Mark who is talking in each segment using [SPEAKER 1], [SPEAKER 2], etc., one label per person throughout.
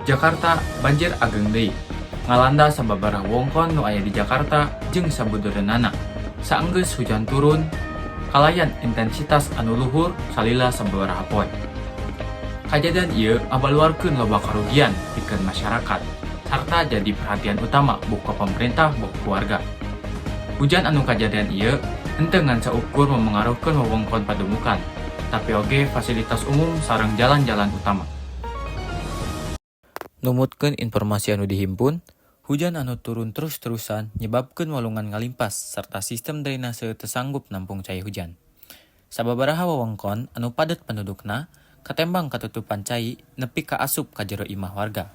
[SPEAKER 1] Jakarta banjir ageng deui ngalanda sababaraha wewengkon nu aya di Jakarta jeung sabudeureunana saenggeus hujan turun kalayan intensitas anu luhur salila sababaraha poe. Kajadian ieu ngabaluarkeun loba karugian pikeun masyarakat sarta jadi perhatian utama buka ku pemerintah buka ku warga. Hujan anu kajadian ieu henteu ngan saukur memengaruhkeun wewengkon padumukan, tapi oge fasilitas umum sareng jalan-jalan utama. Numutkeun informasi anu dihimpun, hujan anu turun terus-terusan nyebabkeun walungan ngalimpas serta sistem drainase teu sanggup nampung cai hujan. Sababaraha wewengkon anu padet pendudukna katembang katutupan cai nepi ka asup ka jero imah warga.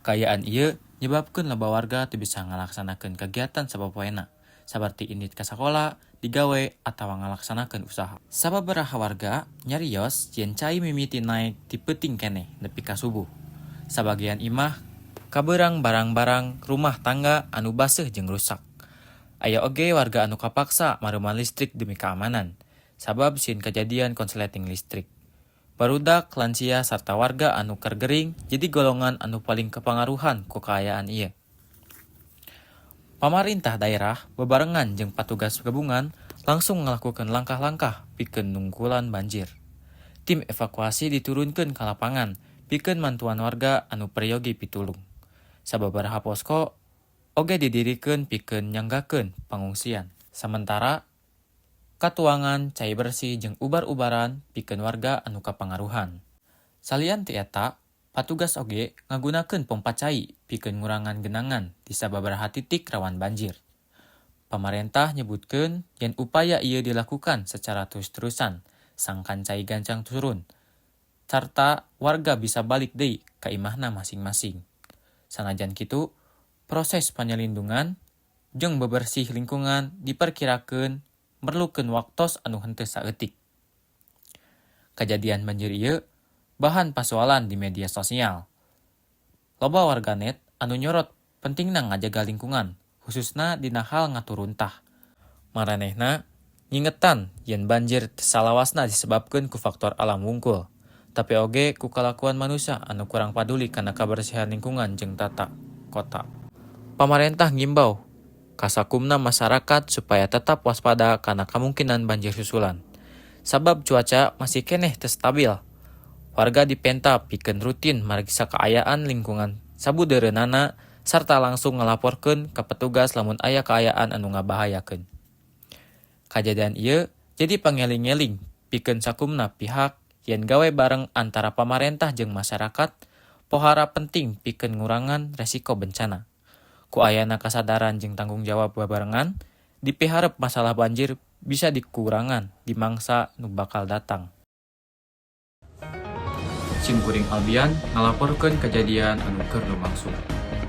[SPEAKER 1] Kaayaan ieu nyebabkeun loba warga teu bisa ngalaksanakeun kegiatan sapopoena, saperti indit ka sakola, digawe, atawa ngalaksanakeun usaha. Sababaraha warga nyarios yen cai mimiti naek ti peuting keneh nepi ka subuh. Sabagian imah kabeurang barang-barang rumah tangga anu baseuh jeung rusak. Aya oge warga anu kapaksa mareuman listrik demi keamanan, sabab sieun kajadian konsleting listrik. Barudak, lansia, sarta warga anu keur gering jadi golongan anu paling kapangaruhan ku kaayaan ieu. Pamarentah daerah bebarengan jeung patugas gabungan langsung ngalakukeun langkah-langkah pikeun nungkulan banjir. Tim evakuasi diturunkeun ka lapangan pikeun mantuan warga anu peryogi pitulung. Sababaraha posko oge didirikeun pikeun nyanggakeun pangungsian. Samentara katuangan cai bersih jeung ubar-ubaran pikeun warga anu kapangaruhan. Salian ti eta, patugas oge ngagunakeun pompa cai pikeun ngurangan genangan di sababaraha titik rawan banjir. Pamarentah nyebutkeun yen upaya ieu dilakukan secara terus-terusan sangkan cai gancang turun sarta warga bisa balik deui ka imahna masing-masing. Sanajan kitu, proses panyalindungan jeung bebersih lingkungan diperkirakeun merlukeun waktos anu henteu saeutik. Kajadian banjir ieu bahan pasoalan di media sosial. Loba warganet anu nyorot pentingna ngajaga lingkungan, khususna dina hal ngatur runtah. Maranehna nyingetan yen banjir teu salawasna disebabkeun ku faktor alam wungkul, tapi oge ku kalakuan manusia anu kurang paduli kana kabersihan lingkungan jeung tata kota. Pamarentah ngimbau ka sakumna masyarakat supaya tetap waspada kana kamungkinan banjir susulan. Sabab cuaca masih keneh teu stabil. Warga dipenta pikeun rutin mariksa kaayaan lingkungan sabudeureunana sarta langsung ngalaporkeun ka petugas lamun aya kaayaan anu ngabahayakeun. Kajadian ieu jadi pangeling-eling pikeun sakumna pihak yen gawe bareng antara pamarentah jeung masyarakat pohara penting pikeun ngurangan resiko bencana. Ku ayana kasadaran jeung tanggung jawab babarengan, dipiharep masalah banjir bisa dikurangan di mangsa nu bakal datang. Sim kuring Albian ngalaporkeun kajadian anu keur lumangsung.